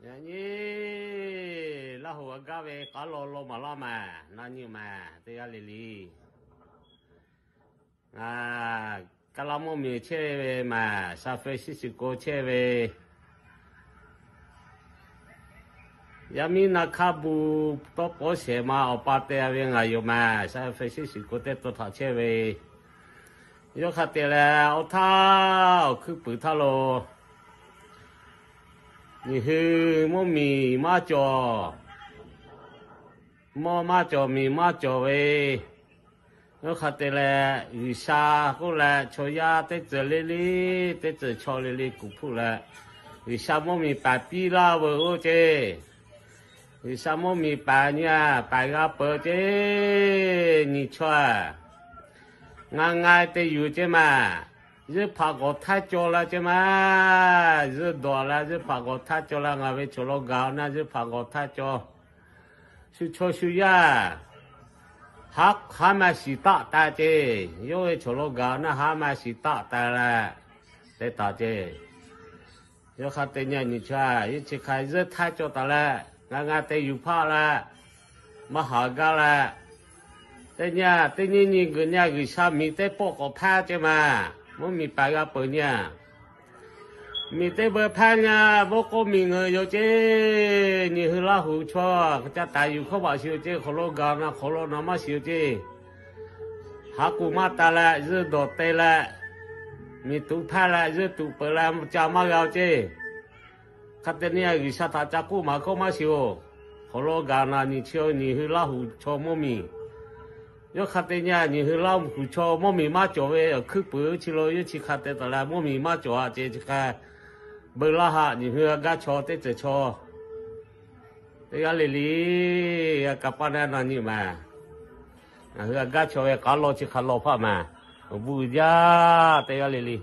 Yaꞈ nyi Laˇ huˍ a gaˇ ve k'aˉ law law maˍ laˇ maˍ, na nyi maˍ teˇ g'aˇ le le. Kaˇlaˇ mvuhˇmiˬ chehˇ ve maˍ, San Francisco chehˇ ve, yaˇ miˇ na hk'aˇ bu tawˇ pawˉ shehˍ ma awˬ pa te ve ngaˬ yoˬ maˍ, San Francisco teˇ to htaꞈ chehˇ ve. Yawˇ hk'a te leh, awˬ htaˇ awˬ hkuiˉ puiˍ htaˇ lo, nyi hui mvuhˇmiˬ maˇ cawˬ, mvuhˇ maˇ cawˬ, miˬ maˇ cawˬ ve, yawˇ hk'a te leh, G'uiˬsha k'oˆ leh chaw yaˇ teˇ ceuˬ le le, teˇ ceuˬ chaw le le kuˬ hpuˆ leh, G'uiˬsha mvuhˇmiˬ paiˍ piˇ laˇ ve oˇ ceˇ. G'uiˬsha mvuhˇmiˬ paiˍ nyi a paiˍ g'a peuˬ ceˇ, nyi chaw a. Ngaˬ ngaˬ te yuˬ ceˇ maˍ. Zuhˆ hpaꞈ k'awꞈ htaˇ cawˬ la ceˇ maˍ. Zuhˆ dawˬ la, zuhˆ hpaꞈ k'awꞈ htaˇ cawˬ la, ngaˬ ve chaw lo gaˬ na zuhˆ hpaꞈ k'awꞈ htaˇ cawˬ. Shu chaw shu yaˇ haˉ haˉ maˇ shiˍ taˆ taˍ ceˇ. Yawˇ ve chaw lo gaˬ na haˉ maˇ shiˍ taˆ taˍ leh, te taˍ ceˇ. Yawˇ hk'a te nyi a nyi chaw a, yawˇ chi hk'a zuhˆ htaˇ cawˬ taˍ leh, ngaˬ ngaˬ te yuˬ hpaˆ leh, maˇ haˍ gaˇ leh, teˇ nyi a teˇ nyi nyi g'uiˬ nyi a G'uiˬsha miˬ teˇ pawˆ k'awꞈ hpaˇ ceˇ maˍ. Mvuhˇmiˬ paiˍ g'a peuˬ nyi a, miˬ teˇ beu hpaˇ nyi a, mvuhˇ k'oˆ miˬ ngeuˍ yoˬ ceˇ. Nyi hui Laˇ huˍ chaw ca taˍ yuˬ hkawˇ maꞈ shiˍ yoˬ ceˇ. Hk'aw lo gaˬ na hk'aw lo na maˇ shiˍ yoˬ ceˇ. Haˉ kuˬ maˇ taˍ leh, zuhˆ dawˬ te leh, miˬ tuꞈ hpaˇ leh zuhˆ tuꞈ peuˬ leh ca maˇ g'a ceˇ. Hk'a te nyi a G'uiˬsha htaꞈ ca k'oˆ maˍ hkawˇ maˇ shiˍ oˬ. Hk'aw lo gaˬ na nyi chi nyi hui Laˇ huˍ chaw mvuhˇmiˬ. Yawˇ hk'a te nyi a nyi hui Laˇ huˍ chaw mvuhˇmiˬ maˇ cawˬ ve awˬ hkuiˉ puiˍ chi lo yawˇ chi hk'a te taˍ leh mvuhˇmiˬ maˇ cawˬ a ceˇ. Chi hk'a beu laˇ haꞈ nyi hui a gaˇ chaw teˇ ceuˬ chaw teˇ g'aˇ le le, a kaˍ paˇ na na nyi maˍ. Ngaˬ hui a gaˇ chaw ve k'aˉ law chi hk'a law hpaˆ maˍ. Awˬ bon uiˍ jaˇ teˇ g'aˇ le le.